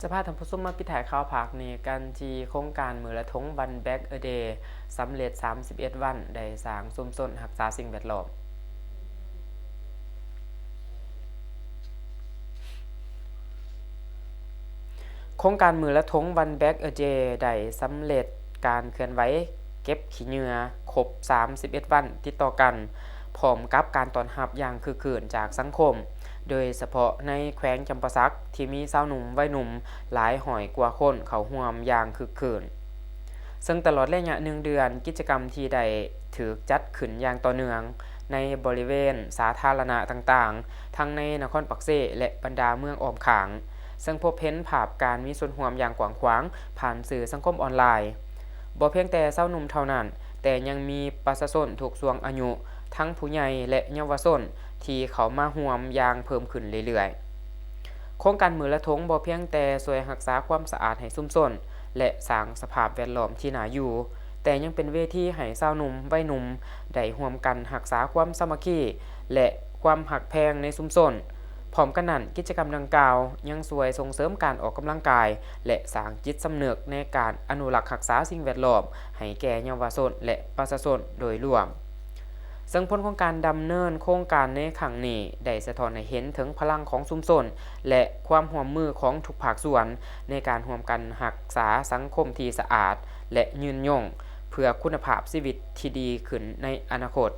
ຈະພາທ່ານຜູ້ຊົມມາປິດທ້າຍຂ່າວພາກນີ້ກັນທີ່ໂຄງການມື້ລະທົງ One Bag a Day ສຳເລັດສາມສິບເອັດວັນ ໄດ້ສ້າງຊຸມຊົນຮັກສາສິ່ງແວດລ້ອມ. ໂຄງການມື້ລະທົງ One Bag a Day ໄດ້ສຳເລັດການເຄື່ອນໄຫວເກັບຂີ້ເຫຍື້ອຄົບສາມສິບເອັດວັນຕິດຕໍ່ກັນ, ພ້ອມກັບການຕ້ອນຮັບຢ່າງຄຶກຄື້ນຈາກສັງຄົມ, ໂດຍສະເພາະໃນແຂວງຈຳປາສັກ ທີ່ມີຊາວໜຸ່ມໄວໜຸ່ມຫຼາຍຮ້ອຍກວ່າຄົນເຂົ້າຮ່ວມຢ່າງຄຶກຄື້ນ. ເຊິ່ງຕະຫຼອດໄລຍະໜຶ່ງເດືອນ, ກິດຈະກຳທີ່ໄດ້ຖືກຈັດຂຶ້ນຢ່າງຕໍ່ເນື່ອງໃນບໍລິເວນສາທາລະນະຕ່າງໆ ທັງໃນນະຄອນປາກເຊ ແລະ ບັນດາເມືອງອ້ອມຂ້າງ, ເຊິ່ງພົບເຫັນພາບການມີສ່ວນຮ່ວມຢ່າງກວ້າງຂວາງຜ່ານສື່ສັງຄົມອອນລາຍ. ບໍ່ພຽງແຕ່ຊາວໜຸ່ມເທົ່ານັ້ນ, ແຕ່ຍັງມີປະຊາຊົນທຸກຊ່ວງອາຍຸ, ທັງຜູ້ໃຫຍ່ ແລະ ເຍົາວະຊົນ ທີ່ເຂົ້າມາຮ່ວມຢ່າງເພີ່ມຂຶ້ນເລື້ອຍໆ. ໂຄງການມື້ລະທົງບໍ່ພຽງແຕ່ຊ່ວຍຮັກສາຄວາມສະອາດໃຫ້ຊຸມຊົນ ແລະ ສ້າງສະພາບແວດລ້ອມທີ່ໜ້າຢູ່, ແຕ່ຍັງເປັນເວທີໃຫ້ຊາວໜຸ່ມໄວໜຸ່ມໄດ້ຮ່ວມກັນຮັກສາຄວາມສາມັກຄີ ແລະ ຄວາມຮັກແພງໃນຊຸມຊົນ. ພ້ອມກັນນັ້ນ, ກິດຈະກຳດັ່ງກ່າວຍັງຊ່ວຍສົ່ງເສີມການອອກກຳລັງກາຍ ແລະ ສ້າງຈິດສຳນຶກໃນການອະນຸລັກຮັກສາສິ່ງແວດລ້ອມໃຫ້ແກ່ເຍົາວະຊົນ ແລະ ປະຊາຊົນໂດຍລວມ. ເຊິ່ງຜົນຂອງການດຳເນີນໂຄງການໃນຄັ້ງນີ້ ໄດ້ສະທ້ອນໃຫ້ເຫັນເຖິງພະລັງຂອງຊຸມຊົນ ແລະ ຄວາມຮ່ວມມືຂອງທຸກພາກສ່ວນ ໃນການຮ່ວມກັນຮັກສາສັງຄົມທີ່ສະອາດ ແລະ ຍືນຍົງ ເພື່ອຄຸນນະພາບຊີວິດທີ່ດີຂຶ້ນໃນອະນາຄົດ.